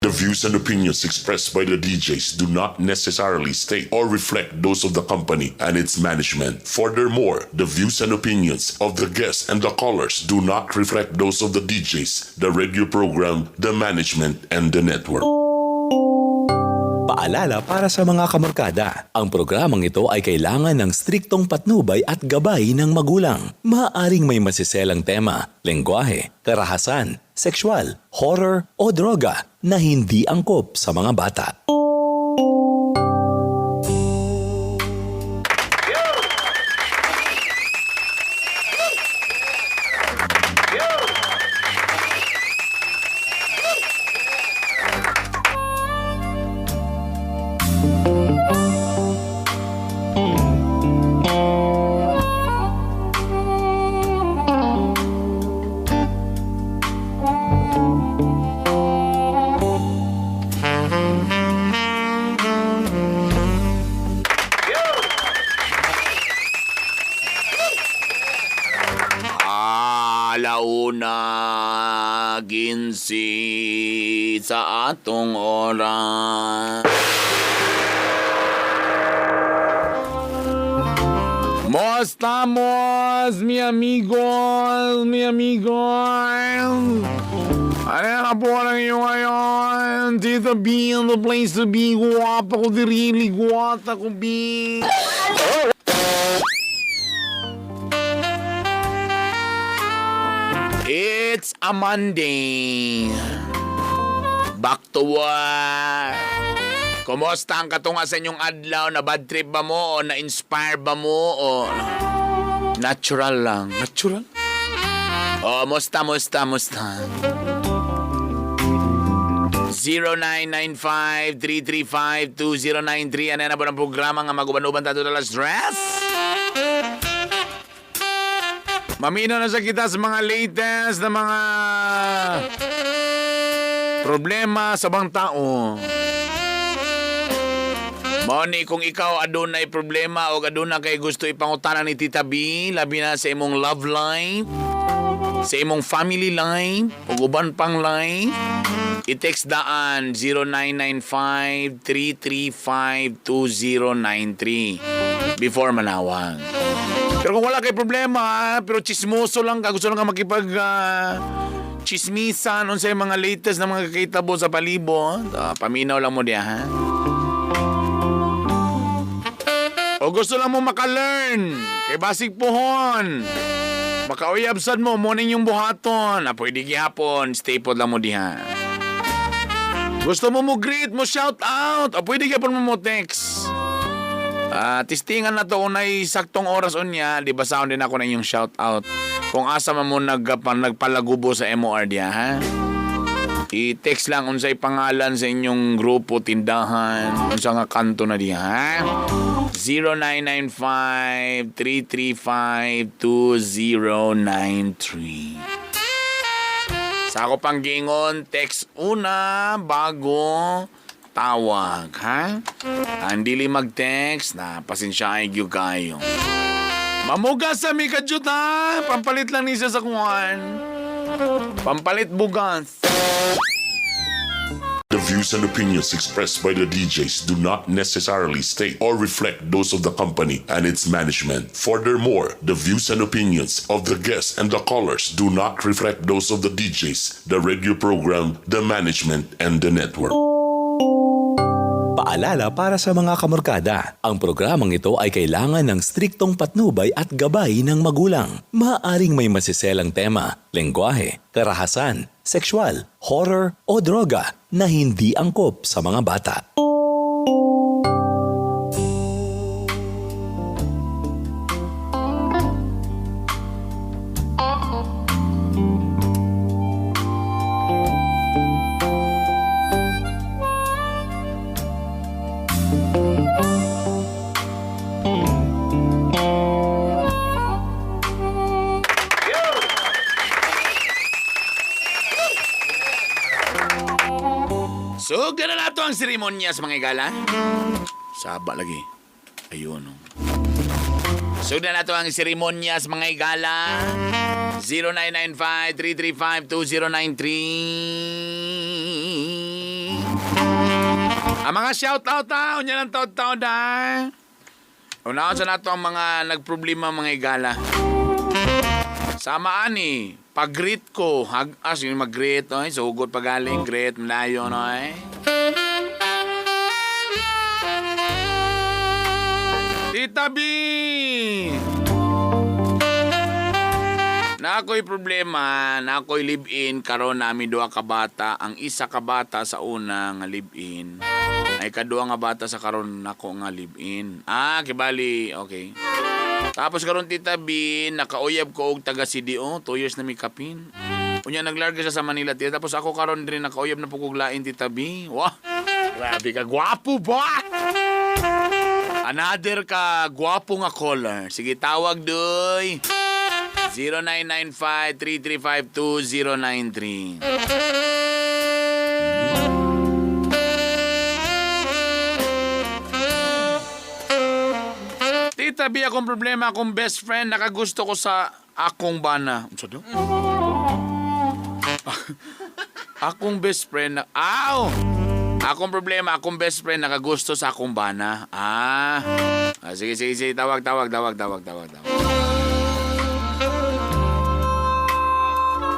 The views and opinions expressed by the DJs do not necessarily state or reflect those of the company and its management. Furthermore, the views and opinions of the guests and the callers do not reflect those of the DJs, the radio program, the management, and the network. Paalala para sa mga kamorkada, ang programang ito ay kailangan ng striktong patnubay at gabay ng magulang. Maaaring may masiselang tema, lengguwahe, karahasan, sexual, horror o droga na hindi angkop sa mga bata. Alauna 15 sa atong oras. Mostamos, mi amigos, mi amigos. Ano na po ang inyo ngayon? Tita B in the place to be. Guwapa ko dirili, guwata ko B. It's a Monday. Back to work. Kumusta ang katunga sa inyong adlaw? Na bad trip ba mo? O na-inspire ba mo? O natural lang? Natural? O, musta, musta, musta. 0995-335-2093. Ano na ba ang programa nga maguban-uban tato dala stress? Mamino na sa kita sa mga latest na mga problema sa bang tao. Moni, kung ikaw adunay problema o aduna kay gusto ipangutana ni Tita B, labi na sa imong love life, sa imong family life, ug uban pang life, i-text daan 0995-335-2093 before manawag. Pero kung wala kay problema, pero chismoso lang ka, gusto lang ka makipag chismisan unsay mga latest na mga kakitabo sa palibot, paminaw lang mo diya, ha? O gusto lang mo maka-learn kay basig pohon. Makauyab sad mo, mo yung buhaton. Ah, pwede gihapon, stay put lang mo diha. Gusto mo mo greet, mo shout out. O pwede gihapon mo mo text. Ah, testingan na to unay saktong oras unya, di ba sound din ako na inyong shout out. Kung asa man mo nagpalagubo sa MOR diha, ha? I-text lang unsay pangalan sa inyong grupo, tindahan, unsa nga kanto na diha, ha? 0995-335-2093. Sa ako pang gingon, text una bago tawag, ha? Ang dili mag-text, na pasensyahin gyud kayo. Mamuga sa mi kadyot, ha? Pampalit lang ni siya sa kuwan. Pampalit bugas. The views and opinions expressed by the DJs do not necessarily state or reflect those of the company and its management. Furthermore, the views and opinions of the guests and the callers do not reflect those of the DJs, the radio program, the management, and the network. Paalala para sa mga kamorkada, ang programang ito ay kailangan ng striktong patnubay at gabay ng magulang. Maaaring may masiselang tema, lengguwahe, karahasan, sexual, horror o droga na hindi angkop sa mga bata. So, gana na to ang seremonya sa mga igala. Saba lagi. Ayun. Oh. So, na to ang seremonya sa mga igala. 0995-335-2093. Ang mga shout-out ha, unya lang taon-taon ha. Unahon sa nato ang mga nagproblema, mga igala. Sama ani, pag-greet ko, hagas yung mag-greet, oy, sugot pagaling, greet, malayo, no, eh. Tita B! Na ako'y problema, na ako'y live-in, karon nami duha ka bata. Ang isa ka bata sa una nga live-in, ay kaduha nga bata sa karon nako nga live-in. Ah, kibali, okay. Tapos karon, Tita B, nakauyab ko og taga CDO, 2 years na mi kapin. Unya naglarga siya sa Manila, tita. Tapos ako karon diri nakauyab na pud kog lain, Tita B. Wah, grabe ka gwapo ba? Another ka gwapo nga caller. Sige, tawag doy. 0995-335-2093. Tita B, akong problema, akong best friend, nakagusto ko sa akong bana. Unsa daw? Akong best friend, na, aw! Akong problema, akong best friend nakagusto sa akong bana. Ah. Ah, sige, sige, sige. Tawag, tawag, tawag, tawag, tawag, tawag.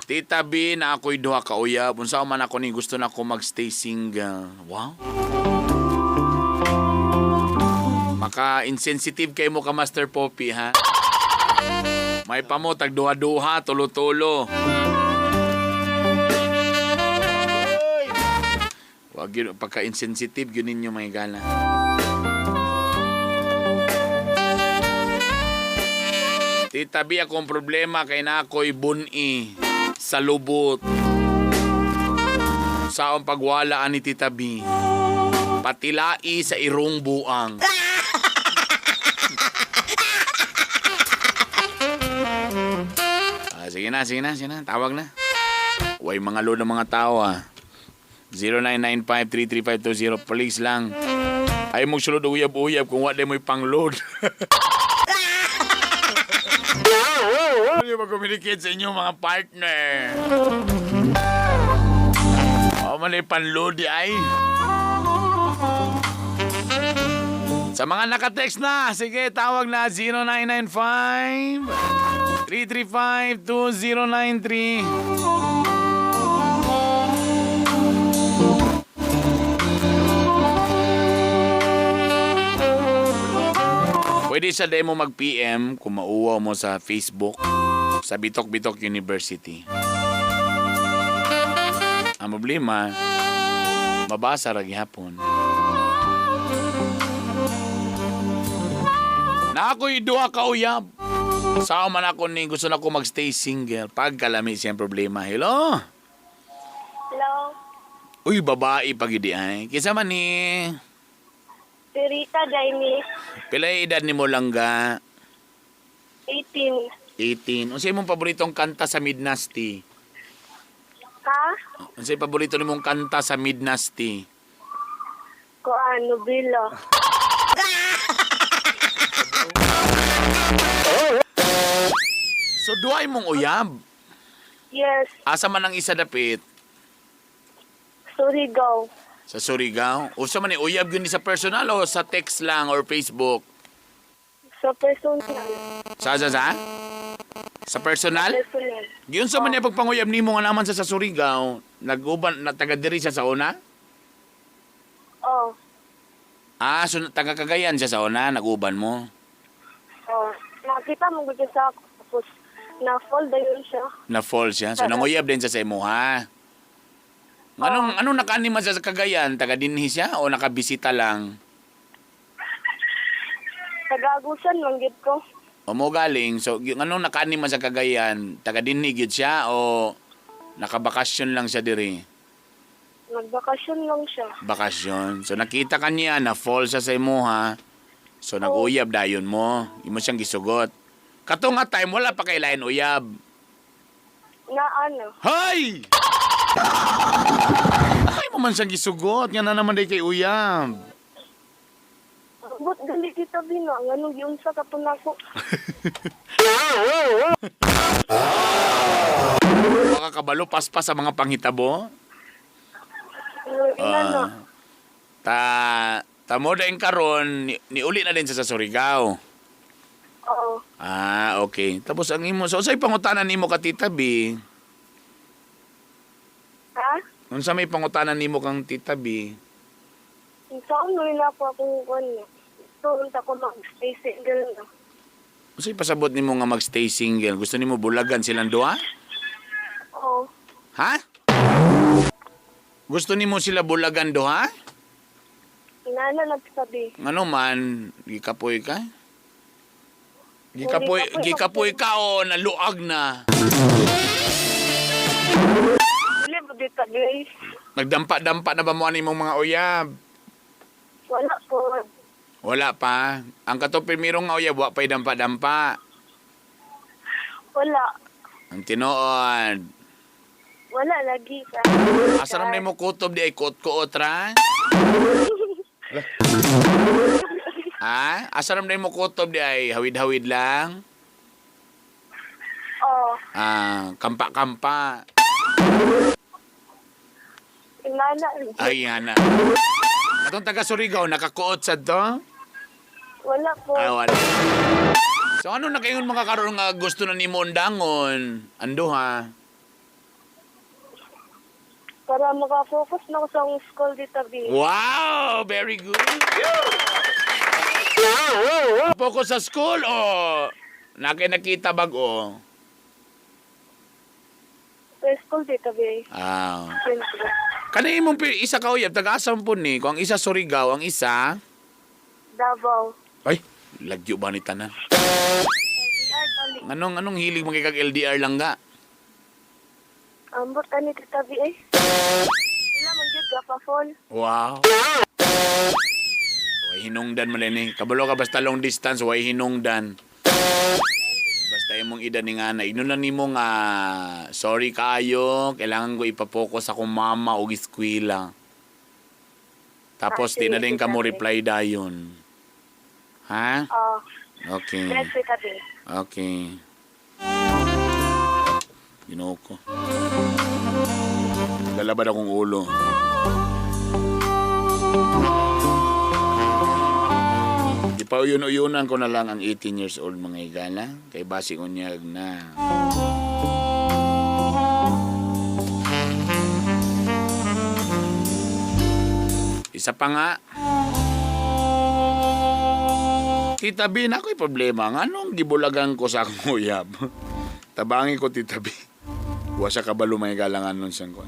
Tita B, na ako'y duha ka uyab. Unsa man ako ni gusto na ako magstay single. Wow. Maka insensitive kay mo ka, Master Poppy, ha. May pamo tag duha-duha, tulo-tulo. Wag yun, pagka insensitive yun ninyo, mga gala. Tita B, akong problema kay na ako'y buni sa lubot. Saong pagwalaan ni Tita B. Patilai sa irong buang. Ah, sige na, sige na, sige na. Tawag na. Way mga load ng mga tao ah. 0995-33520. Please lang. Ay mo sulod uyab-uyab kung wala mo'y pang-load. Ano yung mag-communicate sa inyo mga partner? Oh, man ay pan-load di ay. Sa mga nakatext na, sige, tawag na 0995 335 2093. Pwede sa demo mag-PM kung mauwaw mo sa Facebook sa Bitok Bitok University. Ang problema, mabasa ra gihapon. Na ako'y duha ka uyab. Sao man ako ni gusto na ko magstay single. Pagkalami siyang problema. Hello? Hello, Uy, babae pag idi ay. Kisa man ni si Rita Jaime, pila edad ni mo langga? 18. 18. Unsa imong paboritong kanta sa Midnasty? Ha? Unsa imong paborito nimong kanta sa Midnasty? Kuan, Nobilo. So duha imong uyab. Yes, Asa man ang isa dapit? Surigao. Sa Surigao? Usa man ni uyab yun ni sa personal o sa text lang or Facebook? Sa personal. Sa? Sa personal? Personal. Giun sa man niya pagpanguyab nimo nga naman sa Surigao, nag-uban na taga diri siya sa una? Oh, Ah, so taga Cagayan siya sa una, nag-uban mo. Oh. Nakita mo gud sa ako. Tapos, na-fall dayon siya. Na fall siya. So nanguyab din siya sa imo ha. Anong anong nakaanima siya sa Cagayan? Taga dinhi siya o nakabisita lang? Tagagusan, manggit ko. O mo galing, so anong nakaanima sa Cagayan? Taga dinhi gyud siya o nakabakasyon lang siya diri? Nagbakasyon lang siya. Bakasyon. So nakita ka niya, na fall siya sa imo ha. So nag-uyab dayon mo. Imo siyang gisugot. Kato nga time wala pa kay lain uyab. Na ano? Hay! Ay mo man siyang gisugot nga na naman day kay uyab. But gali kita bina. Nganong yun sa katunako. Baka kabalo paspas sa mga panghitabo. Ina na. Ah, Ta tamo dayon karon ni uli na din sa Surigao. Oo. Ah, okay. Tapos ang imo, so unsay pangutana nimo ka Tita B? Ha? Unsa may pangutana nimo kang Tita B? Saan mo na po akong kuan niya? Tuon ta ko mag-stay single na. Unsay pasabot nimo nga magstay single? Gusto nimo bulagan silang duha? Oo. Ha? Gusto nimo sila bulagan duha? Inana na Tita B. Ngano man, gikapoy ka? Gikapoy, Gikapoy gikapoy ka o naluag na. Dili mo Tita B. Nagdampa-dampa na ba mo ani imong mga uyab? Wala po. Wala pa. Ang kato primero nga uyab, wa pa'y dampa-dampa. Wala. Ang tinuod. Wala lagi ka. Asa naman mo kutob di ay kuot-kuot ra? Ha? Asa naman mo kutob di ay hawid-hawid lang? Oo. Ah, kampa-kampa. Inana. Ay, ana. Atong taga Surigao, nakakuot sa to? Wala po. Ah, wala. So ano na kayon mga karon nga gusto na nimo undangon? Ando ha? Para makafocus na ko sa akong school Tita B. Wow! Very good! Focus sa school o nakita bag-o? Sa school Tita B. Ah. Siyempre. Kani imong isa ka uyab taga-asa man po ni kung ang isa Surigao, ang isa Davao. ay lagyo ba ni tanan? LDR balik. Anong anong hilig mo kay kag LDR lang ga? Ambot ani Tita B eh. Sila man gyud gapafol. Wow. Way hinungdan man eh. Kabalo ka basta long distance, way hinungdan. Basta imong ida ni nga na ino na nimo nga sorry kaayo, kailangan ko ipapokus akong mama og eskwela. Tapos Ah, di na sige, din ka mo sige. reply dayon. Ha? Oo. Okay. Next Tita B. Okay. Ginoo ko. Lalabad akong ulo. Di pa uyun-uyunan ko na lang ang 18 years old, mga higala. Kay basi unyag na. Isa pa nga. Tita B, na ako'y problema. Nga nung gibulagan ko sa akong uyab. Tabangi ko, Tita B. Wa siya kabalo may galangan nun siyang ko.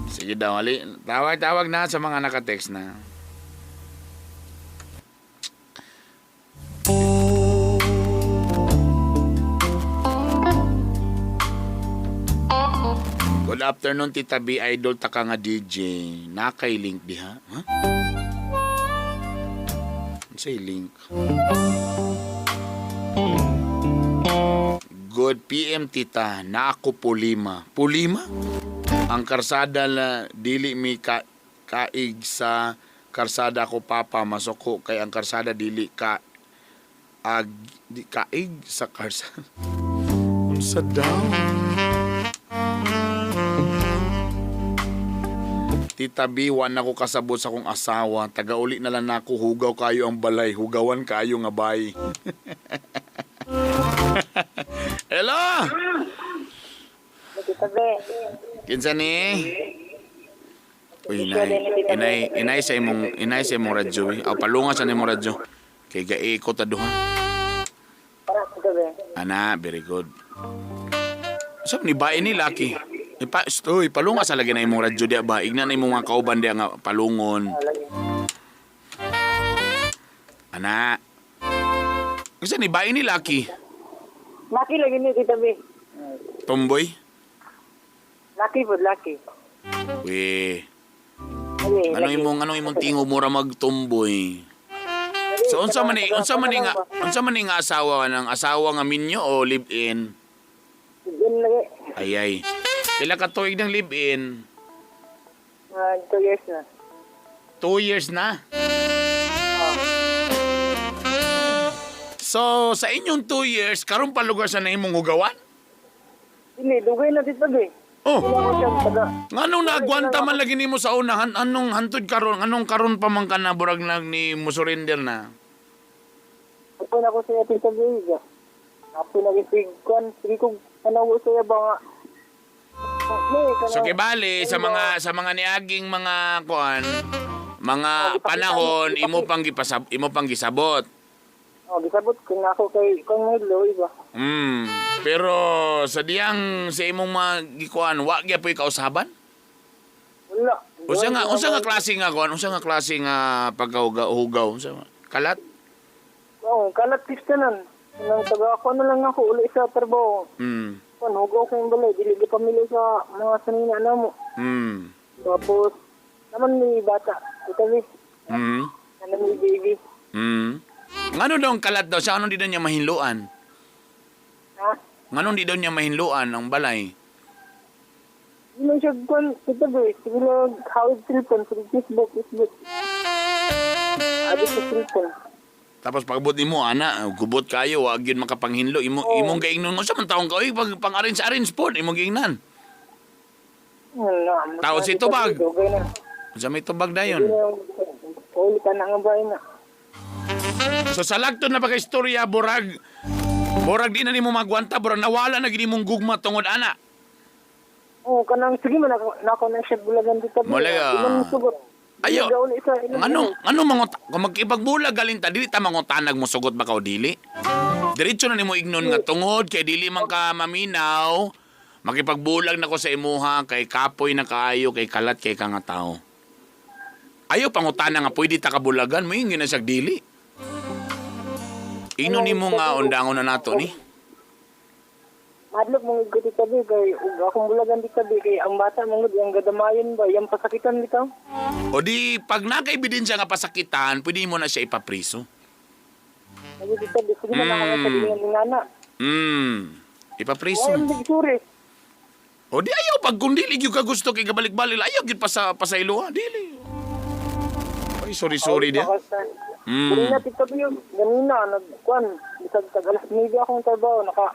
Sige daw, ali. Tawag-tawag na sa mga nakatext na. Good afternoon, Tita B. Idol taka nga DJ. Nakay link diha. Huh? Unsay link? Good PM, Tita. Naako pulima. Pulima? Ang karsada na dili mi ka, kaig sa karsada ko papa masuko kay ang karsada dili ka ag di, kaig sa karsada. Unsa daw? Tita B, wan ako kasabot sa akong asawa. Tagauli na lang nako, hugaw kayo ang balay. Hugawan kayo nga bay. Hello! Tita B. Kinsa ni? Uy, inay, inay, inay sa imong, inay sa imong radyo. Eh. Aw, palunga sa imong radyo. Kay gaiko ta duha. Para Tita B. Ana, very good. Sab ni bae ni laki. Ipa, uy, palunga sa lagi na imong radyo diya ba? Igna na imong mga kauban diya nga palungon. Ana. Kinsa ni bae ni laki? Laki lagi ni Tita B. Tomboy? Laki po, laki. We. Laki, Ano imong ano imong tingo mura magtumboy? So unsa man ni nga asawa ng asawa nga minyo o live in? Yun lagi. Ay ay. Pila ka tuig ng live in? 2 years na. 2 years na. So sa inyong 2 years karon pa lugar sa nahimong hugawan? Hindi, dugay na Tita B. Oh, Wala ko siya taga. nganong naagwanta man lagi nimo sa una, anong hantod karon, anong karon pa man ka na burag nag ni mo surrender na? Apo na ko sa Tita Vega. Apo na gisig kwan. Sige ko panawo sa iya ba nga. So kibali sa mga niaging mga kuan, mga panahon imo pang gisabot. Oh, gisabot ko na ako kay kung may loy ba. Pero sa diyang sa imong mga gikuan, wa gyud kausaban? Wala. Unsa nga klase nga kuan? Unsa nga klase nga pagkahugaw? Unsa kalat? Oo, kalat tanan. Nang taga ako na lang ako uli sa trabaho. Kuan hugaw ko yung balay dili di pamilya sa mga sanina namo. Tapos naman may bata. Tita V. Ano may baby. Ngano daw ang kalat daw siya? Anong di daw niya mahinluan? Ha? Nganong di daw niya mahinluan ang balay? Hindi man siya kuan Tita V. Sige lang hawig cellphone, sige Facebook, Facebook. Adi sa cellphone. Tapos pagbot nimo ana, gubot kayo, wag gyud makapanghinlo imo imong gaingnon unsa man taong ka oy pag pang arrange arrange pod imong giingnan. Ano, Tao si Tubag. Dugay na. Unsa may tubag dayon? Uli ka na nga ba na. So sa lagton na pagka-istorya, burag burag di na nimo magwanta, burag nawala na gid imong gugma tungod ana. Oo, kanang sige man ako nako na siya bulagan dito. Mula ka. Di man sugot. Ayo. Di uli sa ilang- Anong ano mangot kung magkipagbulag galing ta dili ta mangutanag mo sugot ba ka o dili? Diretso na nimo ignon nga tungod kay dili man ka maminaw, makipagbulag na ko sa imuha kay kapoy na kaayo kay kalat kay ka nga tao. Ayo pangutana nga pwede ta kabulagan mo ingin na siyag dili. Ingnon nimo nga undangon na nato ni. Madlok mong igot dito bi kay ug akong bulagan dito bi kay ang bata mong yang gadamayon ba yang pasakitan bitaw. O di pag naka-ebidensya nga pasakitan, pwede mo na siya ipapriso. Lagi dito bi sige man ako sa dingan ni ngana. Ipapriso. Ay, ang suri. O di ayaw pag kung dili gyud ka gusto kay gabalik-balik ayaw gyud pa sa pasayloa dili. Ay sorry sorry dia. Ganina tito bi yun. Ganina nagkuan bisag tag alas 9 akong trabaho naka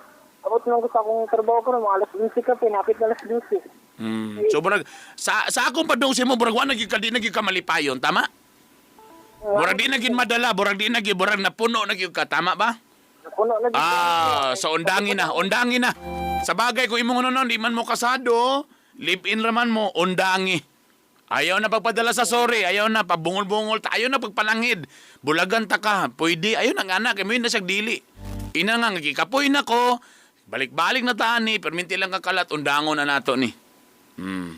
abot lang ko sa akong trabaho ko mga alas 11 ka pinapit na alas 12. So burag sa akong padung sa imo burag wa na gyud ka di na gyud ka malipayon, tama? Burag di na gyud madala, burag di na gyud burag napuno na gyud ka, tama ba? Napuno na dito. Ah, so undangin na, undangin na. Sa bagay kung imong ano di man mo kasado, live-in raman mo, undangi. Ayaw na pagpadala sa sorry, ayaw na pabungol-bungol, ayaw na pagpalangid. Bulagan ta ka, pwede, ayaw na nga anak, imo na siyag dili. Ina nga, ngagikapoy na ko, balik-balik na tani, perminti lang kakalat, undangon na nato ni. Ang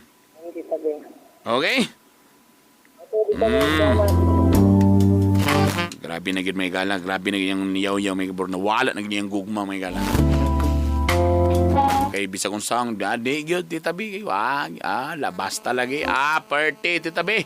tita bi. Okay? Okay, tita bi. Salamat. Grabe na gid may gala, grabe na gid yung niyaw-yaw may gabor, nawala na gid yung gugma may gala. Kay bisa kung saan, dadi gyud tita B, wag, labas talaga, party tita B.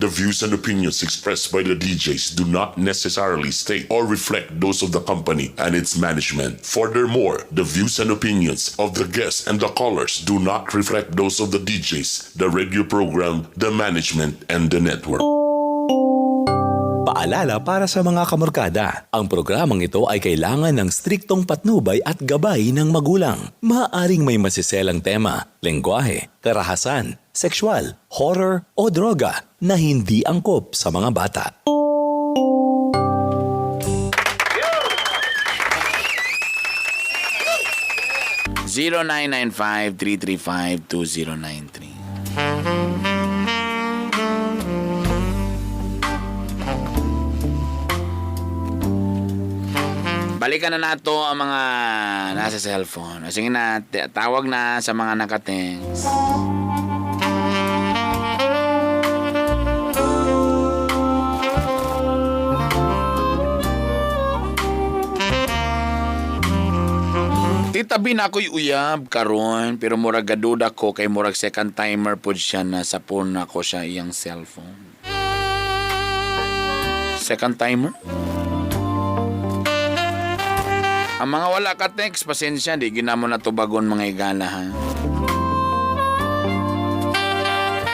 The views and opinions expressed by the DJs do not necessarily state or reflect those of the company and its management. Furthermore, the views and opinions of the guests and the callers do not reflect those of the DJs, the radio program, the management, and the network. Paalala para sa mga kamorkada, ang programang ito ay kailangan ng striktong patnubay at gabay ng magulang. Maaaring may masiselang tema, lengguwahe, karahasan, sexual, horror o droga na hindi angkop sa mga bata. 0995-335-2093. Balikan na nato ang mga nasa cellphone. O, sige na, tawag na sa mga nakatext. Tita B na ako'y uyab karon pero murag gaduda ko kay murag second timer pod siya na sa phone nako siya iyang cellphone. Second timer? Ang mga wala ka text, pasensya, di ginamo na tubagon mga igala ha.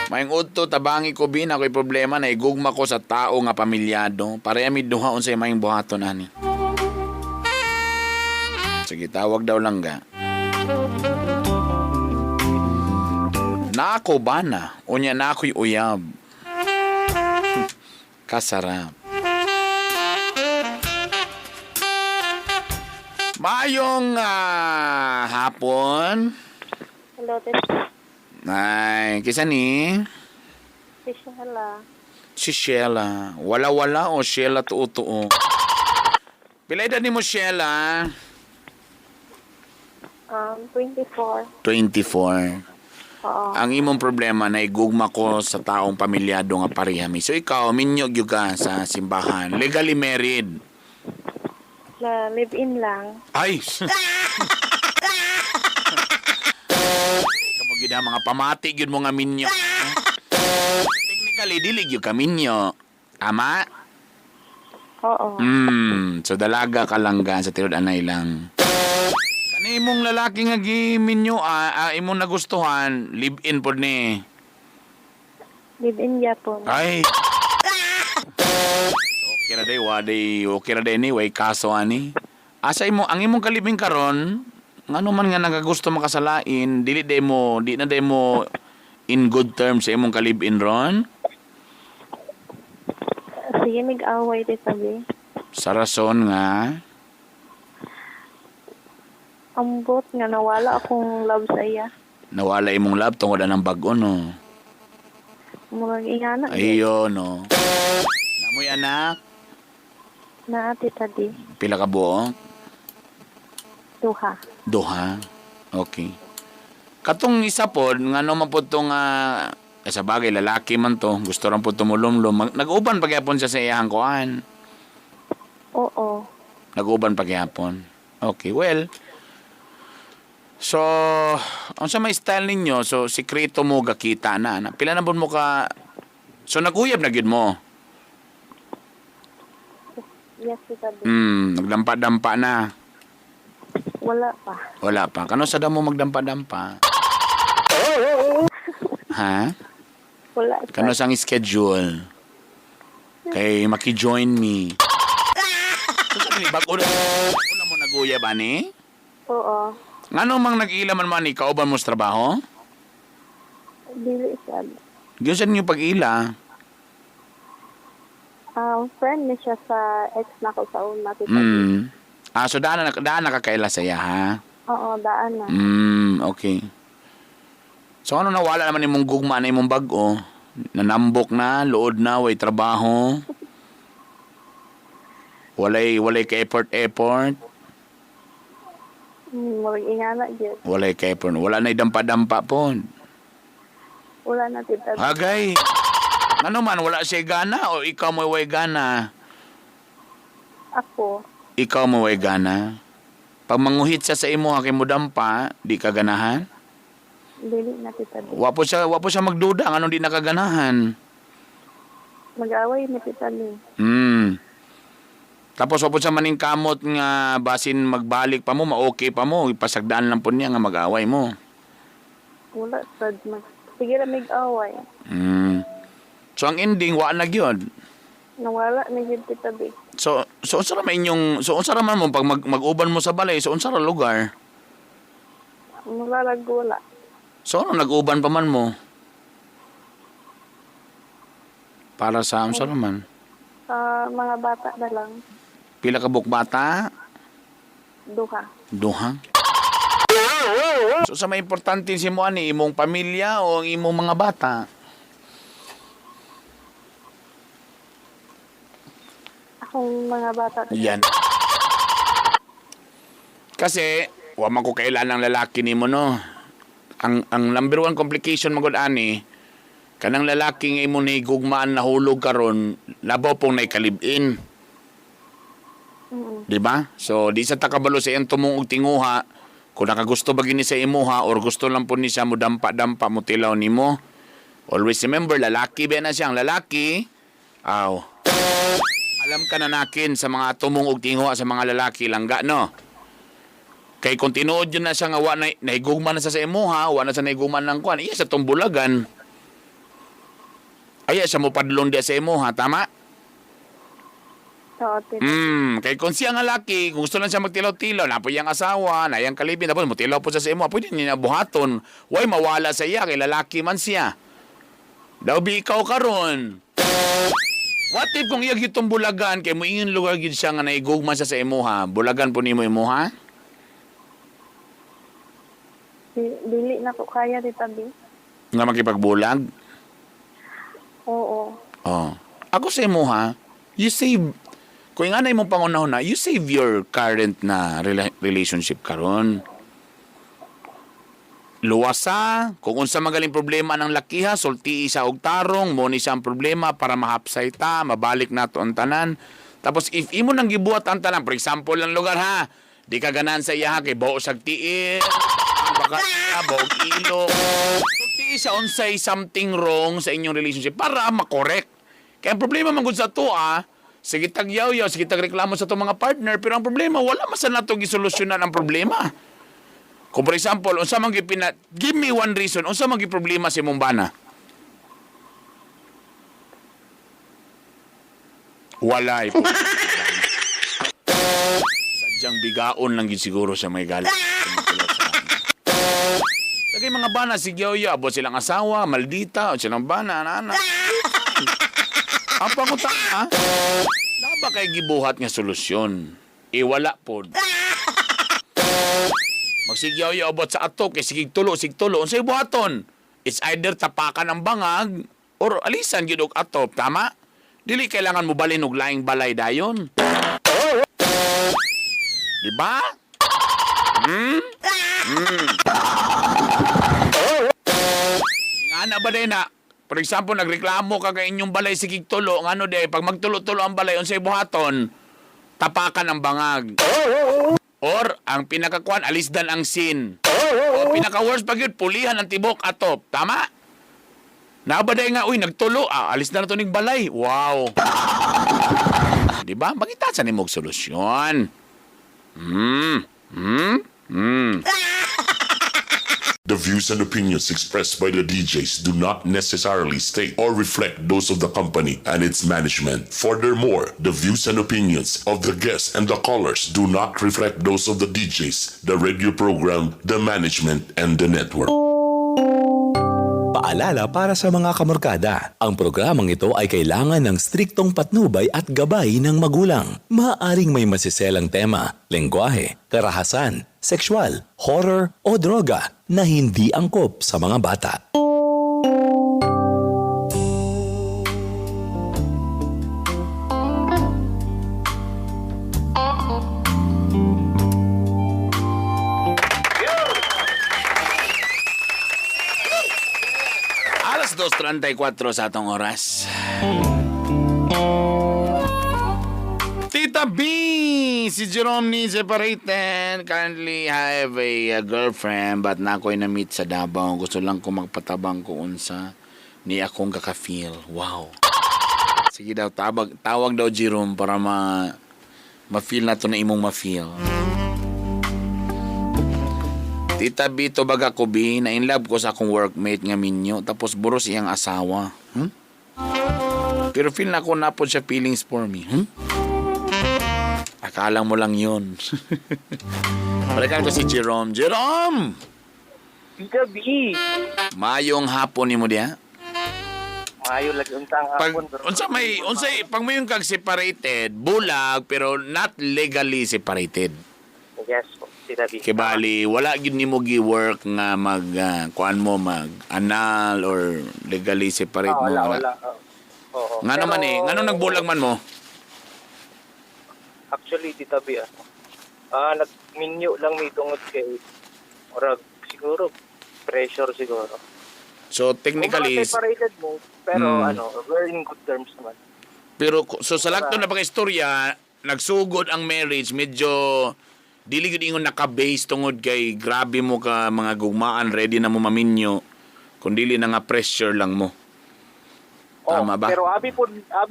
Maing udto tabangi ko bin ako'y problema na igugma ko sa tao nga pamilyado. Pareha mi duha unsay maing buhaton ani. Sige, tawag daw lang ga. Nako ba na? Unya na ako'y uyab. Kasarap. Mayong hapon. Hello, Tita. Ay, kisa ni? Si Sheila. Si Sheila. Wala-wala o Sheila tuo-tuo? Pila edad ni mo, Sheila? 24. 24. Oo. Ang imong problema na igugma ko sa taong pamilyado nga pareha mi. So ikaw, minyo gyud ka sa simbahan. Legally married. La, live-in lang. Ay! Kamo gyud ang mga pamati gyud mo nga minyo. Technically, dili gyud ka minyo. Tama? Oo. So dalaga ka lang ga sa tinud anay lang. Kani imong lalaki nga giminyo imong nagustuhan, live-in pod ni. Live-in yapon. Ay. Okay ra day, wa day, okay ra day ni, way kaso ani. Asa imo ang imong kalibing karon, ngano man nga nagagusto makasalain, dili day mo, di na day mo in good terms sa imong kalibin ron? Sige, mig-away, Tita B. Sa rason nga Ambot nga nawala akong love sa iya. Nawala imong love tungod anang bag-o, no. Murag ingana. Ayo no. Namoy anak, Na, Tita D. Pila ka buok? Duha. Duha. Okay. Katong isa pod, ngano man pod tong sa bagay lalaki man to, gusto ran pod tumulumlum. Nag-uban pa gyapon siya sa iyang kuan. Oo. Nag-uban pa gyapon. Okay, well. So, unsa may style ninyo? So, sikreto mo gakita na. Na. Pila na bud mo ka? So, nag-uyab na gyud mo. Yes, Tita B. Nagdampa-dampa na. Wala pa. Wala pa. Kano sa damo magdampa-dampa? Ha? Wala. Kano sang schedule? Kay maki-join me. So, sabi ni, bago na, bago na mo nag-uyab, ani? Oo. Ngano mang nag-ila man man, kauban mo sa trabaho? Dili sad. Giyon ninyo pag-ila. Friend ni siya sa ex na ko sa una, Tita B. Ah, so daan na, daan na kakaila saya, ha? Oo, daan na. Okay. So ano nawala naman imong gugma na imong bag-o? Nanambok na, luod na, way trabaho. Walay ka effort effort. Murag ingana gyud. Walay ka effort. Wala na dampa-dampa po. Wala na, Tita B. Agay. Ano man, wala siya gana o ikaw mo way gana? Ako. Ikaw mo way gana. Pag manguhit siya sa imo kay mo dampa, di ka ganahan? Dili na, Tita B. Wa po siya magduda nganong di nakaganahan. Mag-away ni Tita B. Tapos wa po siya maningkamot nga basin magbalik pa mo, ma-okay pa mo, ipasagdaan lang po niya nga mag-away mo. Wala sad. Sige ra mig-away. So ang ending wa na gyud. Nawala na gyud, Tita B. So unsa ra man inyong so unsa ra man mo pag mag-uban mo sa balay, so unsa ra lugar? Mura rag wala. So ano nag-uban pa man mo? Para sa unsa ra man? Sa mga bata na lang. Pila ka buok bata? Duha. Duha. So sa may importante si mo ani imong pamilya o ang imong mga bata? Akong mga bata. Yan. Kasi, wa man ko kailan ng lalaki nimo, no. Ang number one complication magod ani, kanang lalaki nga imo ni gugmaan nahulog karon, labaw pong naikalib-in. Di ba? So, di sa takabalo sa iyang tumong og tinguha, kung nakagusto ba gini sa imuha or gusto lang po ni siya mo dampa-dampa mo tilaw nimo. Always remember, lalaki ba na siyang lalaki? Aw. Alam ka na nakin sa mga tumong og tinguha sa mga lalaki langga, no? Kay kung tinuod yun na siya nga wa na, nahigugma na sa imuha, wa na sa nahigugma ng kuan, iya sa tumbulagan. Aya siya mo padlong diya sa imuha, tama? Oo, Tita. Kay kung siya nga laki, kung gusto lang siya magtilaw-tilaw, napoy ang asawa, na iyang kalibin, tapos motilaw po siya sa imo, pwede niya buhaton. Way mawala sa iya, kay lalaki man siya. Daw bi ikaw karon. What if kung iya gyud bulagan kay moingon lugar gyud siya nga naigugma siya sa imuha, bulagan po nimo imuha? Dili na ko kaya, Tita B. Nga makipagbulag? Oo. Oh. Ako sa imuha, you save kung nga na imong pangunahon na, you save your current na relationship karon. Luwasa, kung unsa magaling problema ng lakiha, sultii siya og tarong, mo ni siya ang problema para mahapsay ta, mabalik nato ang tanan. Tapos if imo nang gibuhat ang tanan, for example lang lugar ha, di ka ganahan sa iya ha, kay bao siyag tiil, baka bao ilo. Sultii siya unsay something wrong sa inyong relationship para makorek. Kaya ang problema man gud sa ato sige tag yaw-yaw, sige tag reklamo sa itong mga partner, pero ang problema, wala man sa nato gisolusyonan ang problema. Kung for example, unsa man gipina give me one reason, unsa man problema sa imong bana? Walay po. Sadyang bigaon lang gid siguro sa may galit. Lagi mga bana, sige yo, abot silang asawa, maldita, o silang bana, ana. Ang pangutana, na ba kay gibuhat nga solusyon? E wala pod. Magsigyaw ya abot sa ato kay sige tulo, sige tulo. Unsay buhaton? It's either tapakan ang bangag or alisan gyud og atop, tama? Dili kailangan mo balin og laing balay dayon. Di ba? Hmm? Hmm. Nga na ba din na? For example, nagreklamo ka kay inyong balay sige tulo, ngano di pag magtulo-tulo ang balay unsay buhaton? Tapakan ang bangag. Or, ang pinakakuan, alisdan ang sin. O, pinaka-worst pa gyud, pulihan ang tibok atop. Tama? Nabaday nga, uy, nagtulo. Ah, alis na to ning balay. Wow. Di ba? Makita sa nimog solusyon. The views and opinions expressed by the DJs do not necessarily state or reflect those of the company and its management. Furthermore, the views and opinions of the guests and the callers do not reflect those of the DJs, the radio program, the management, and the network. Paalala para sa mga kamorkada, ang programang ito ay kailangan ng striktong patnubay at gabay ng magulang. Maaaring may masiselang tema, lengguwahe, karahasan, sexual, horror o droga na hindi angkop sa mga bata. Alas 2:34 sa atong oras. Tita B, si Jerome ni separated. Currently have a girlfriend but na ako'y na-meet sa Davao. Gusto lang ko magpatabang ko unsa ni akong kaka-feel. Wow. Sige daw, tawag daw Jerome para ma-feel na to na imong ma-feel. Tita B, to baga ko B, na in love ko sa akong workmate nga minyo, tapos buros iyang asawa. Pero feel na ko na po siya feelings for me. Akala mo lang yun. Balikan ko si Jerome. Jerome! Tita B! Mayong hapon nimo diha. Maayo lagi untang Pag hapon. Pero unsa may unsay pag mayon kag separated, bulag pero not legally separated. Yes, po, Tita B. Kay bali wala gyud nimo gi-work nga mag kuan mo mag anal or legally separate Ah, mo. wala, wala. Oo. Nga naman Pero, eh, ngano nagbulag man mo? Actually, Tita B, nagminyo lang may tungod kay orag siguro pressure siguro. So technically, Kung separated mo, pero ano, we're in good terms naman. Pero so sa lakto na pagka-istorya, nagsugod ang marriage medyo dili gyud ingon naka-base tungod kay grabe mo ka mga gugmaan ready na mo maminyo kun dili na nga pressure lang mo. Tama Oh, ba? Pero abi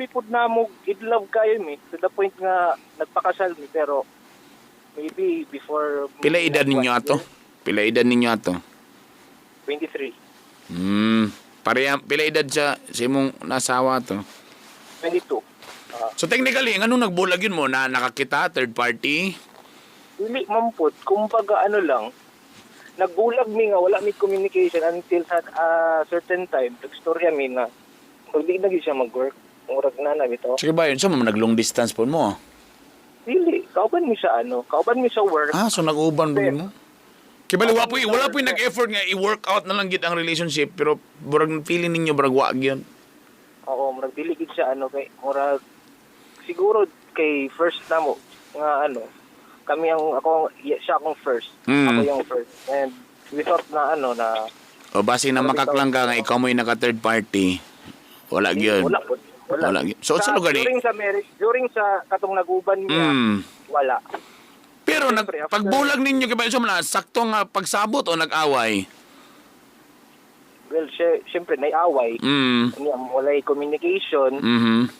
pud na mo in love kayo mi to the point nga nagpakasal mi pero maybe before Pila edad ninyo ato? Pila edad ninyo ato? 23. Pareha pila edad sa imong nasawa to? 22. So technically, anong nagbulag yun mo na nakakita third party? Dili man pud, kumbaga ano lang, nagbulag mi nga wala mi communication until sa certain time, nagstorya mi na pag di na gyud siya mag-work, murag na na bitaw. Sige ba yun? So, nag long distance po mo? Dili, kauban mi sa ano, kauban mi sa work. Ah, so nag-uban ba mo? Kibali, wala po yung nag-effort nga i-work out na lang gid ang relationship, pero burag feeling ninyo burag wa gyud. Oo, murag dili gid siya ano kay murag siguro kay first na mo nga ano, kami ang ako siya akong first. Ako yung first. And we thought na ano na O base na makaklang ka nga ikaw mo yung naka third party. Wala gyud. Wala po. Wala. Wala gyud. So sa lugar ni during sa marriage, during sa katong naguban niya, wala. Pero nag, Siyempre, pagbulag ninyo kay ba so na sakto nga pagsabot o nag-away. Well, siyempre naiaway. Niya walay communication.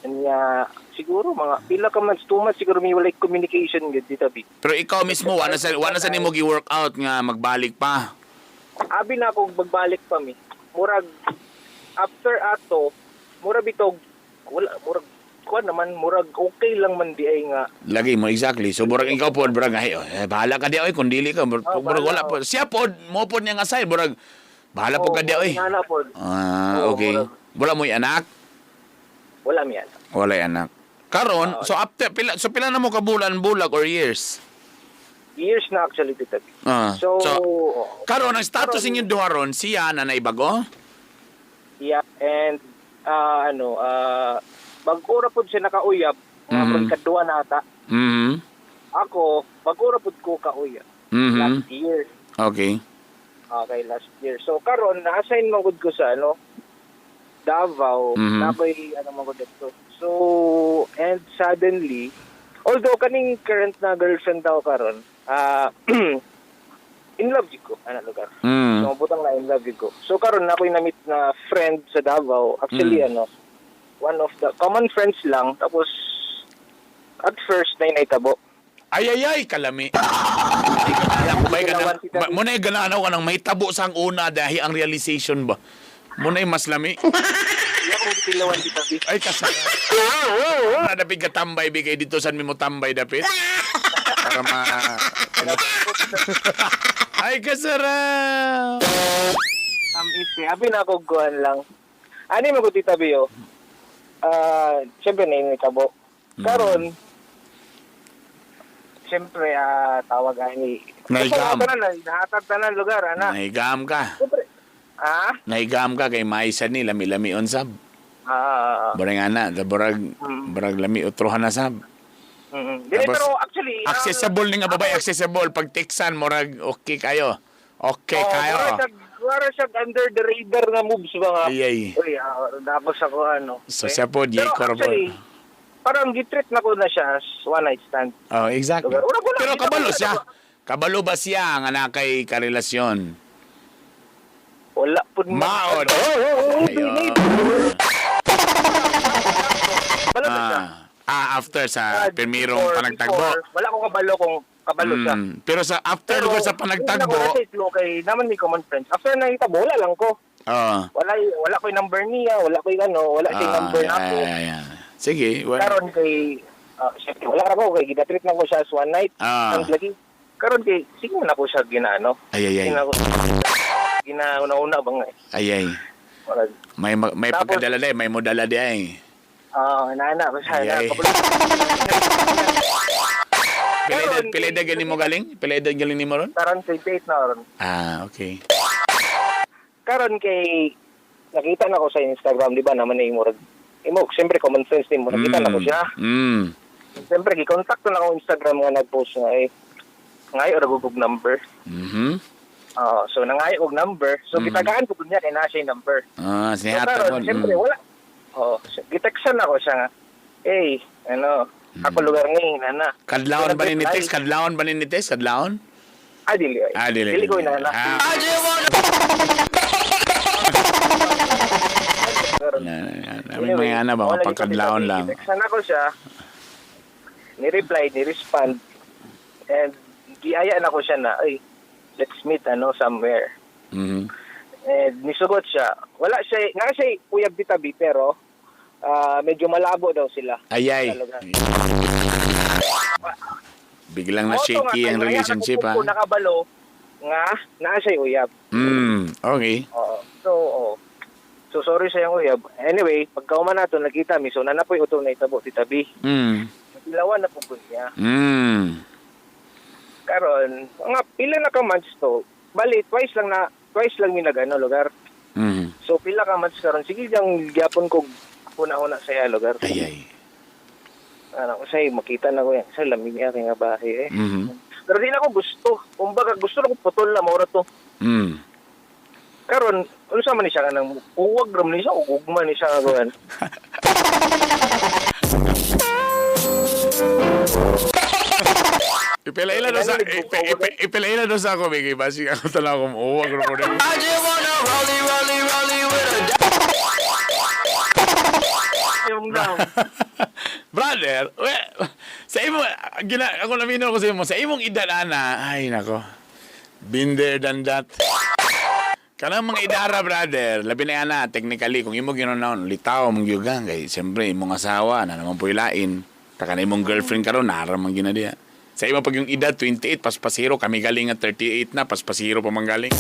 Niya siguro mga pila ka months, 2 months siguro may walay communication gyud dito bi. Pero ikaw mismo wala sa nimo gi-work out nga magbalik pa. Abi na ako magbalik pa mi. Murag after ato, murag bitog wala, murag kuan naman, murag okay lang man di ay nga. Lagi mo exactly. So murag ikaw pod murag ay oh, eh, bahala ka di oy kung dili ka murag, Oh, murag bahala, wala po. Siya pod mo pod niya nga side murag bahala po ka di oy. Wala pod. Ah, Oo, okay. murag- Wala mo'y anak? Wala mi anak. Wala anak. Karon, so after pila so pila na mo ka bulan bulag or years? Years na actually dito. Ah. So, So, karon ang status ninyo duha ron siya na naibago? Yeah, and ano, bag-o ra pod siya nakauyab, mga mm kadua na ata. Ako, bag-o ra pod ko kauyab last year. Okay. Okay, last year. So karon na-assign man gud ko sa ano Davao, mm ano man gud dito. So, and suddenly, although kaning current na girlfriend daw karon, in love jud ko ana lugar. So butang na in love jud ko. So karon na ako'y na-meet na friend sa Davao. Actually ano, one of the common friends lang, tapos at first na inaytabo. Ay ay ay kalami. May ganang, mo na ganahan ako kanang may tabo sa ang una dahil ang realization ba. Mo na mas lami. Iya ko gitilawan dito. Ay kasara. Na dapit ka tambay bigay dito san mi mo tambay dapit. Para ma Ay kasara. Is abi na ako kuan lang. Ani mo ko Tita Bio. Ah, syempre na inaytabo. Karon syempre tawag ani. Naigam. Tanan, nahatag tanan lugar ana. Nahigam ka. Syempre. Ah? Nahigam ka kay maisa ni lami-lami on sab. Barang ana, barag barag lami utrohan na sab. Dili, Tapos, pero actually accessible ni nga babae, accessible pag teksan murag okay kayo. Okay kayo. Wala siya under the radar nga moves ba nga. Ay, ay. Uy, tapos ako ano. So siya po, Pero J. Corvo. actually, parang gitreat na ko na siya as one night stand. Oh, exactly. Lugar. Wala, wala. Pero kabalo Wala, siya. Kabalo ba siya nga na kay karelasyon? Wala po. Maod. Oh, Ayun. Kabalo na siya. After sa pirmirong panagtagbo. Before, wala ko kabalo kung kabalo siya. Pero sa after lugar sa panagtagbo, Una ko na siya, okay, naman may common friends. After na itabo, wala lang ko. oh. Wala ko yung number niya, wala ko yung ano, wala siya yung number na ako. Yeah. Sige, well, Karon kay syempre, wala ra ko kay gina-treat na ko siya as one night. Ang lagi karon kay sige na ko siya ginaano. Ay, ay, ay. Gina gina-una-una ba nga eh. Ay, ay. Murag, May Tapos- pagkadala day, may modala day. Ay. Nana ko siya. Ay, ay. Na, kabalo. Pila edad, Karon, pila edad galing mo galing? Pila edad galing nimo ron? Karon 28 na ron. Ah, okay. Karon kay nakita na ko sa Instagram, di ba naman ay murag imo, siyempre common sense nimo, nakita na ko siya. Siyempre gi-contact na ako Instagram nga nag-post nga eh. Ngayo ra gugog number. So nangayo og number. So gitagaan ko niya kay naa siya yung number. Ah, So sinihatag karon mo. siyempre wala. Oh, so, giteksan ako siya nga. Hey, ano, ako lugar ni nana. Kadlawon ba ni Nag-reply. text? Kadlawon ba ni text? Kadlawon? Ah, dili. Ay. Ah, dili. Dili ko inana. Ah. Karon, May mga ana ba, wala mapagkadlawon lang. Giteksan ako siya. Ni-reply, ni-respond. And giaya na ko siya na, ay, let's meet ano somewhere. And nisugot siya. Wala siya, naa siya uyab ditabi pero Medyo malabo daw sila. Ayay. Sa lugar. Biglang na Mao to nga, shaky kay ang wala relationship na ha. ko nakabalo nga naa siya uyab. Okay. Oo. So, oo. So sorry sa iyang uyab. Anyway, pagkauman nato nakita mi, so nana po'y utong na itabo ti tabi. Ilawan na po gud niya. Karon, mga pila na ka months to. Bali twice lang mi nag-ano lugar. So pila ka months karon, sige lang gyapon ko huna-huna sa iya lugar. Ayay. Ano, say makita na ko yan. Sa lamig niya kay nga bahay eh. Pero di na ako gusto. Kumbaga gusto na ko putol na maura to. Karon, unsa man ni siya kanang uwag ra man ni siya o ugma ni siya nga kuan. Ipila-ila daw sa ipila-ila daw sa ako bigay basi ako talaga kung uwag ra ko na. Yung daw. Brother, we, sa imo gina ako naminaw ko sa imo sa imong edad ana, ay nako. Been there done that. Kanang mga idara, brother, labi na ana, technically, kung imo ginanaon, litaw mong yugang, kay siyempre, imong asawa, na naman po ilain. Taka na imong girlfriend karon nara man gina diya. Sa imo pag yung edad, 28, paspasiro, kami galing nga 38 na, paspasiro pa man galing.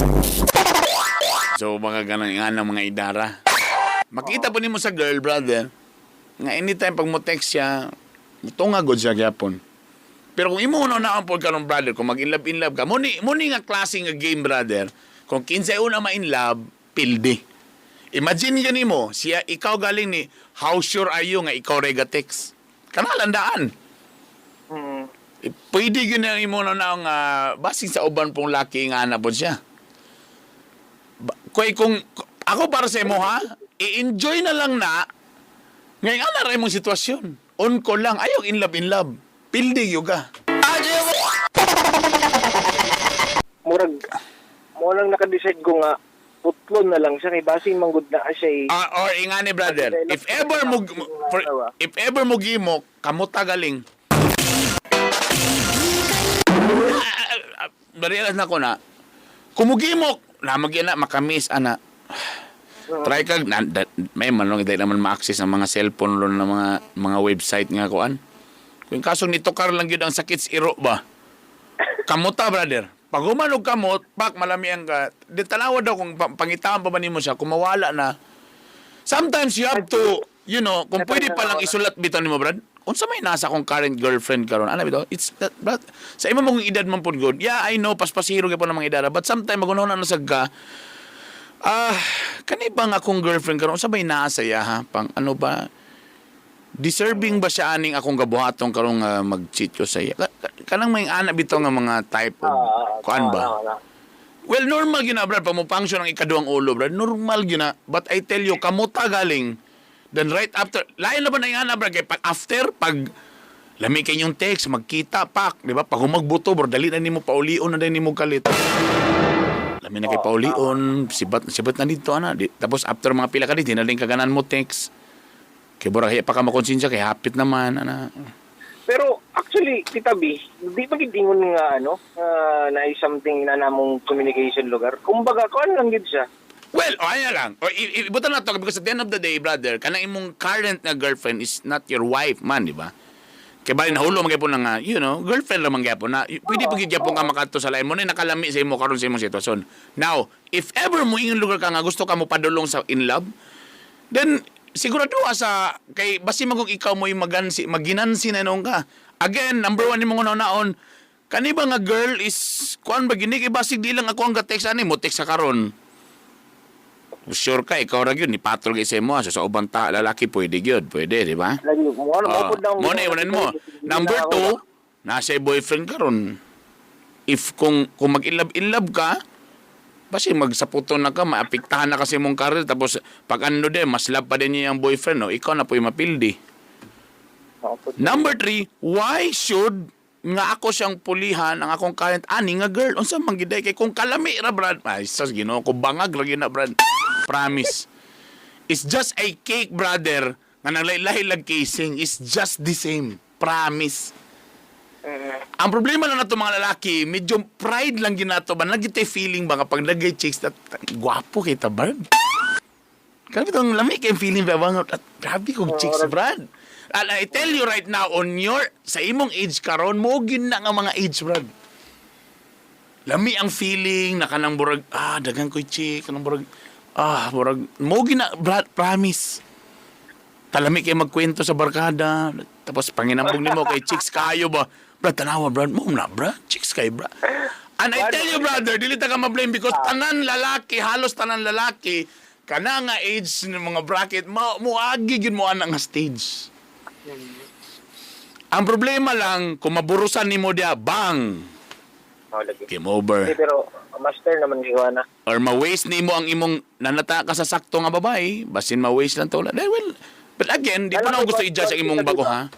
So, baka ganang nga ng mga idara. Makita po nimo sa girl, brother, nga anytime pag mo text siya, tunga god siya gyapon. Pero kung imo una na ang karon, brother, kung mag in love in love ka, mo ni nga klase nga game, brother. Kung kinsay una ma in love, pildi. Imagine yun nimo, siya ikaw galing ni how sure are you nga ikaw rega text. Kana landaan. Eh, pwede yun na imo na nga basing sa uban pong laki nga na po siya. Kay kung ako para sa imo ha, i-enjoy na lang na ngayon ana ra imong sitwasyon. On ko lang ayaw in love in love. Pildi gyud ka. Murag mo lang naka-decide ko nga putlon na lang siya kay basing manggod na siya eh. Ah, or ingani brother, if ever mo gimo, kamuta galing. Na-realize na ko na kumugimok na magyana makamis ana. Try kag na, da, may man lang dahil naman ma-access ang mga cellphone lo na mga website nga kuan. Kung kasong nitokar lang gyud ang sakit sa iro ba. Kamuta brother. Pag human og kamot, pak malami ang ka. Di tanawa daw kung pangitaan pa ba nimo siya kung mawala na. Sometimes you have to, kung pwede pa lang isulat bitaw nimo brad. Unsa may nasa akong current girlfriend karon? Ano bitaw? It's that, brad. Sa imo mong edad man pud good. Yeah, I know paspasiro gyud po ng mga edad, but sometimes magunahon na sa ka. Ah, kani ba nga akong girlfriend karon? Unsa may nasa iya ha? Pang ano ba? Deserving ba siya aning akong gabuhaton karong mag-cheat ko sa iya? Kanang may anak bitaw nga mga type of kuan ba? Well, normal gyud na brad, pag mo-function ang ikaduhang ulo, brad. Normal gyud na. But I tell you, kamuta galing. Then right after, lain na ba na yung ana, brad? Kay pag after, pag lami kay yung text, magkita, pak, di ba? Pag humagbuto, bro, dali na nimo paulion na din nimo kalit. Lami na kay paulion, sibat, sibat na dito, ana. Di, tapos after mga pila ka di, di na din kaganan mo text. Kay bora, pa ka makonsensya, kay hapit naman, ana. Pero actually, Tita B, di ba gid ingon nga ano, na something na namong communication lugar. Kumbaga, kuan lang gid siya. Well, o ayan lang. O, ibutan na to because at the end of the day, brother, kanang imong current na girlfriend is not your wife man, di ba? Kay bali nahulo man gyapon na nga, girlfriend ra man gyapon na pwede pa gyud gyapon ka makadto sa lain mo na nakalami sa imo karon sa imong sitwasyon. Now, if ever mo ingon lugar ka nga gusto ka mo padulong sa in love, then sigurado sa kay basi magong ikaw mo yung magansi maginansi na noon ka. Again, number one nimong una-unaon, kani ba nga girl is kuan ba gini kay basig di lang ako ang ga-text ani mo text sa karon. Sure ka, ikaw ra gyud ni patol kay sa imo so sa ubang ta lalaki pwede gyud, pwede, di ba? Lagi mo ano mo pud Mo na iwanan mo. Number two, nasa boyfriend karon. If kung mag-in love in love ka, basi magsaputo na ka, maapektahan na kasi mong career tapos pag ano din, mas love pa din niya yung boyfriend, no? Ikaw na po yung mapildi. Number three, why should nga ako siyang pulihan ang akong current ani nga girl unsa man giday kay kung kalami ra brad, ay sus Ginoo ko, bangag ra gyud na brad, promise. It's just a cake, brother, nga naglahi lag casing. It's just the same, promise. Ang problema lang nato mga lalaki, medyo pride lang ginato ba, nagitay feeling ba kapag nagay chicks that gwapo kita brad. Kaya bitong lami kay feeling ba bang at grabe kong chicks, Brad. And I tell you right now, on your sa imong age karon mo gyud na nga mga age, Brad. Lami ang feeling na kanang burag daghan ko'y chick, kanang burag burag mo gyud na, Brad, promise. Talami kay magkwento sa barkada, tapos panginambong nimo kay chicks kayo ba. Brad, tanawa, Brad, mo na, Brad, chicks kay, Brad. And I tell you, brother, dili ta ka ma-blame because tanan lalaki, halos tanan lalaki, kana nga age ng mga bracket, muagi gyud mo ana nga stage. Ang problema lang, kung maburusan nimo diya, bang, Oh, lagi. game over. Hindi, pero master naman giwa na. Or ma-waste nimo ang imong nanata ka sa sakto nga babae, basin ma-waste lang to. Eh, well, but again, di pa na ako gusto i-judge ang imong bago, ha?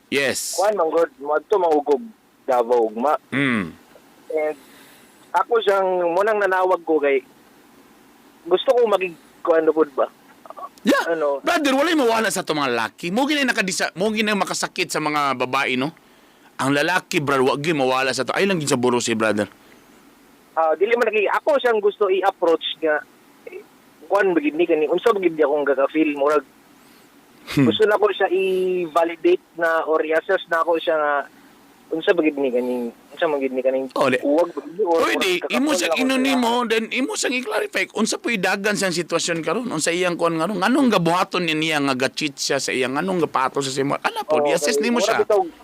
Yes. Kuan man god, moadto mangugog Davao ugma. And ako siyang munang nanawag ko kay gusto ko magig kuan pud ba. Yeah. Ano? Brother, walay mawala sa ato mga lalaki. Mo ginay nakadisa, mo ginay makasakit sa mga babae, no? Ang lalaki, brother, wag gyud mawala sa to. Ay lang gyud sa buro si brother. Ah, dili man lagi ako siyang gusto i-approach nga eh, kuan ba gid ni kani unsa ba gid akong gaka-feel murag gusto na ko siya i-validate na or i-assess na ako siya nga unsa ba gid ni kaning unsa man gid ni kaning Oh, di. uwag ba gid ni or Pwede, murag imo kakapol siyang ako ino siya. nimo, then imo siyang i-clarify unsa po'y dagan siyang sitwasyon karon, unsa iyang kuan ngaron, nganong gabuhaton ni niya nga ga-cheat siya sa iyang, nganong gapatol siya sa imo. Ana po, Oo, i-assess kay nimo mura siya. bitog-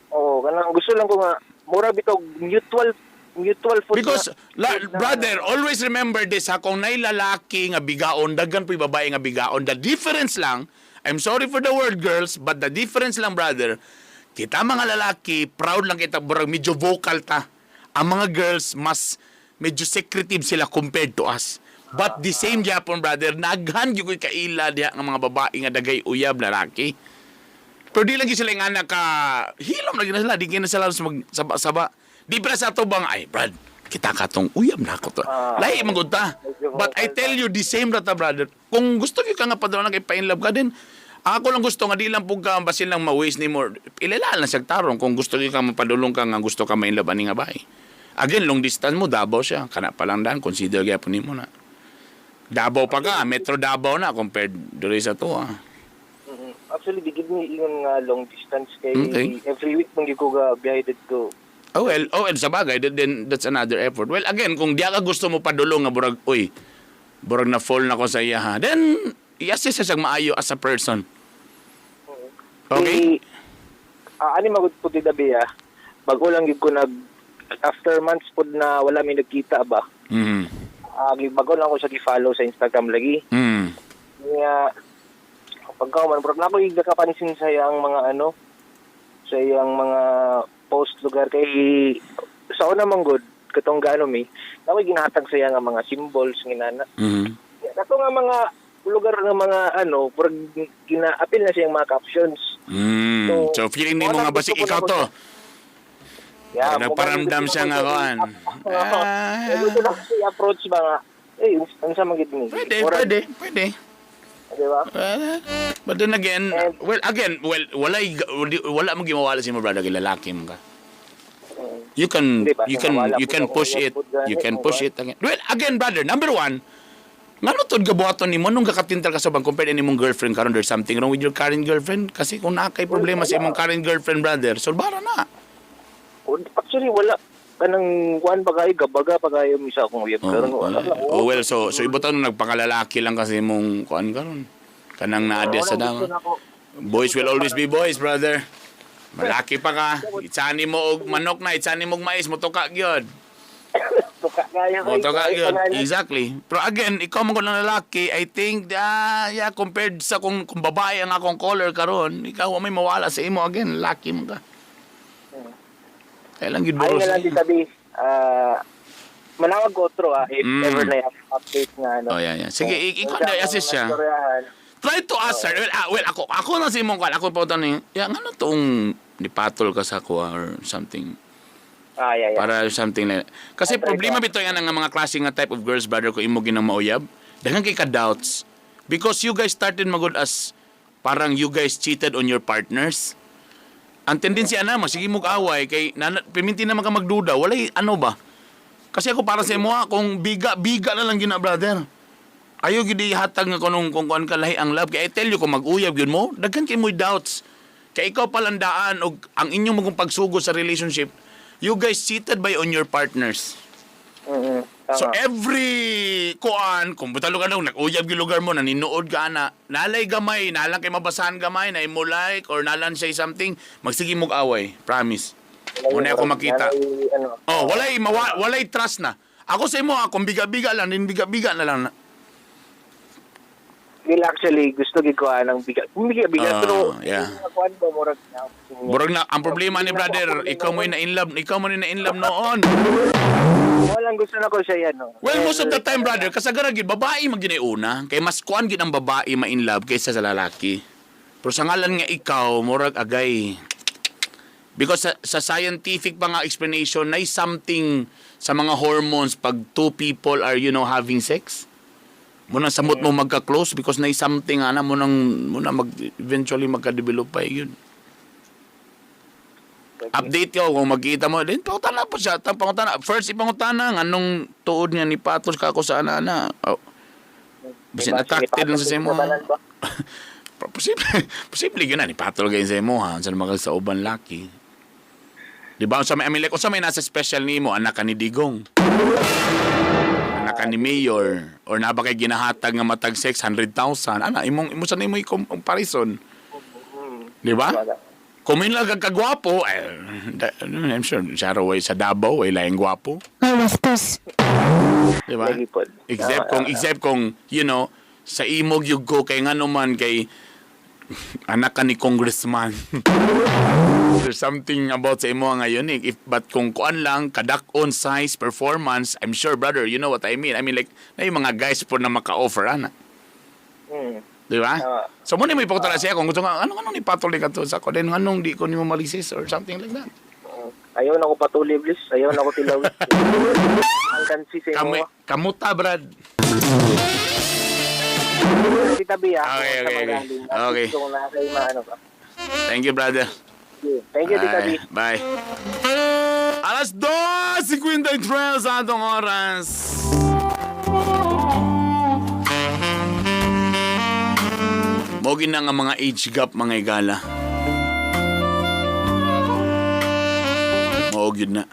Oo, kanang gusto lang ko nga mura bitog mutual mutual food Because, na, brother, always remember this, ha, kung nay lalaki nga bigaon, daghan po'y babae nga bigaon. The difference lang, I'm sorry for the word, girls, but the difference lang, brother, kita mga lalaki, proud lang kita, burag medyo vocal ta. Ang mga girls, mas medyo secretive sila compared to us. But the same gyapon, brother, naghan gyud ko'y kaila diha nga mga babae nga dagay uyab lalaki. Pero di lang gyud sila nga anak ka hilom lagi na sila, di gyud na sila mag saba-saba. Di pa sa ato bang ay Brad, kita ka tong uyab na ako to. Ah, Lahi man gud ta. medyo But I vocal tell you the same rata, brother. Kung gusto gyud ka nga padala kay pa in love ka din, ako lang gusto nga di lang pug ka basin lang ma-waste nimo. Ilala lang siya tarong kung gusto gyud ka mapadulong ka nga gusto ka ma-in love ani nga bae. Again, long distance mo, Davao siya. Kana pa lang daan, consider gyapon nimo na. Davao pa ka, Metro Davao na compared diri sa to. Ah. Actually, di gid ni ingon nga long distance kay every week man gyud ko ga biyahe didto. Oh well, sa bagay, then that's another effort. Well, again, kung di ka gusto mo padulong nga burag, uy, burag na fall na ko sa iya ha, then i-assess siya maayo as a person. Okay? Kay, ani magud pud gabi ah. Bago lang gyud ko nag after months pud na wala mi nagkita ba. Ah, bago lang ko siya gi-follow sa Instagram lagi. Nga pagka man bro na ako nakapansin sa iyang mga ano sa iyang mga post lugar kay sa una man good katong gaano mi na ako'y ginahatag sa iya nga mga symbols nginana. Kato nga mga lugar nga mga ano murag gina-appeal na siyang mga captions. So, So, feeling nimo wala nga basi gusto ko ikaw na to. Yeah, Nagparamdam siya nga kuan. Ah. Gusto na ko i-approach ba nga eh unsa man gid ni. Pwede, Murag, pwede, pwede. Di ba? But then again, And- well, again, well, wala mo gimawala si mo brother kay lalaki mo ka. You can Hindi ba, you can nawala you po can ako push ngayon, it. food gani, You can o push ba? it again. Well, again, brother, number one, ngano tod gabuhaton nimo nung gakatintal ka sa bang compared ani imong girlfriend karon, there's something wrong with your current girlfriend kasi kung naa kay problema sa imong current girlfriend, brother, solbara na. Actually wala kanang kuan pa kayo gabaga pa kayo misa akong uyab karon wala lang. Oh, well, so ibutan nagpakalalaki lang kasi imong kuan karon kanang naadya sa Wala, gusto dama. na ako. Boys will always be boys, brother. Malaki pa ka. Itsani mo og manok na, itsani mo og mais, motuka gyud. Tuka kaya kay. Motuka kay gyud. pangalan. Exactly. Pero again, ikaw man kung lalaki, I think yeah, compared sa kung babae ang akong caller karon, ikaw wa may mawala sa imo again, laki mo ka. Kaya lang gyud Ay bro. na lang di sabi, manawag ko otro if ever na update nga ano. Oh, yeah. Sige, ikaw Unsa na, akong assist siya. nastoryahan. Try to ask her. Well, well ako na sa imong kuan, ako pa ni. Ya ngano tong nipatol ka sa kuha or something. Ah, yeah. Para something like that. Kasi I try problema to bitaw nga nga mga klase nga type of girls, brother, ko imo ginang mauyab. Daghan kay ka doubts. Because you guys started magod as parang you guys cheated on your partners. Ang tendency ana mo sige mo away kay nana, piminti naman ka magduda, walay ano ba? Kasi ako para sa imo ha, kung biga biga na lang gina, brother. Ayaw gyud ihatag nga kunong kung kuan ka lahi ang love. Kay I tell you, kung mag-uyab gyud mo, daghan kay mo'y doubts. Kay ikaw palandaan og ang inyong magong pagsugod sa relationship, you guys cheated by on your partners. Tama. So every kuan, kung butalo ka nung nag-uyab gyud lugar mo, naninuod ka ana, nalay gamay, nalang kay mabasahan gamay, na mo like or nalan say something, magsige mog away, promise. Muna ako makita. Walay, ano, Oh, walay trust na. Ako sa imo, ah, kung biga-biga lang, din biga-biga na lang. Well, actually, gusto gid ko anang biga. Biga, biga, Ah, pero yeah. kuan ba murag na. Murag na ang problema ni brother, ikaw mo na in love, ikaw mo na in love noon. Walang gusto na ko siya yan, no. Well, most of the time, brother, kasagaran gid babae man gid una, kay mas kuan gid ang babae ma in love kaysa sa lalaki. Pero sa ngalan nga ikaw, murag agay. Because sa scientific pa nga explanation, na something sa mga hormones pag two people are having sex. Muna samot mo magka-close because na something ana mo nang muna mag eventually magka-develop pa yun. Update ko kung magkita mo din pangutana po siya tang pangutana first ipangutana nga anong tuod nga ni patos ka ako sa ana oh. Basin attracted lang sa imo. Posible, posible yun na ni patol kayo sa imo ha sa mga sa uban laki. Di ba sa may, I mean, like, unsa may nasa special nimo, anak ka ni Digong, anak ka ni Mayor, or na ba kay ginahatag nga matag 600,000 ana imong imo sa nimo comparison, di ba? Kung min lang kag kagwapo, eh, I'm sure sa Araway, sa Davao, ay laing gwapo. Ay, bastos. Di ba? Lagi pod. Except Tama, kung, tama. except kung, sa imog yung go kay ngano man kay anak ka ni congressman. There's something about sa imo nga unique. If, but kung kuan lang, kadak-on size, performance, I'm sure, brother, you know what I mean. I mean, like, na yung mga guys po na maka-offer, ana. Di ba? Tama. So, muna may ipakutala siya kung gusto nga, anong anong ipatuloy ka to sa ko, then anong di ko nimo malisis or something like that. Ayaw na ko patuloy, please. Ayaw na ko tilawin. Ang kansi sa Kamu, imo. kamuta, Brad. Tita Bea, Okay, kung sa okay. magaling. Okay. Kung nasa yung mga ano ka. Thank you, brother. Thank you, Tita B. Bye. Alas 2:53 sa atong oras. Mogi na nga mga age gap mga igala. Mao gyud na.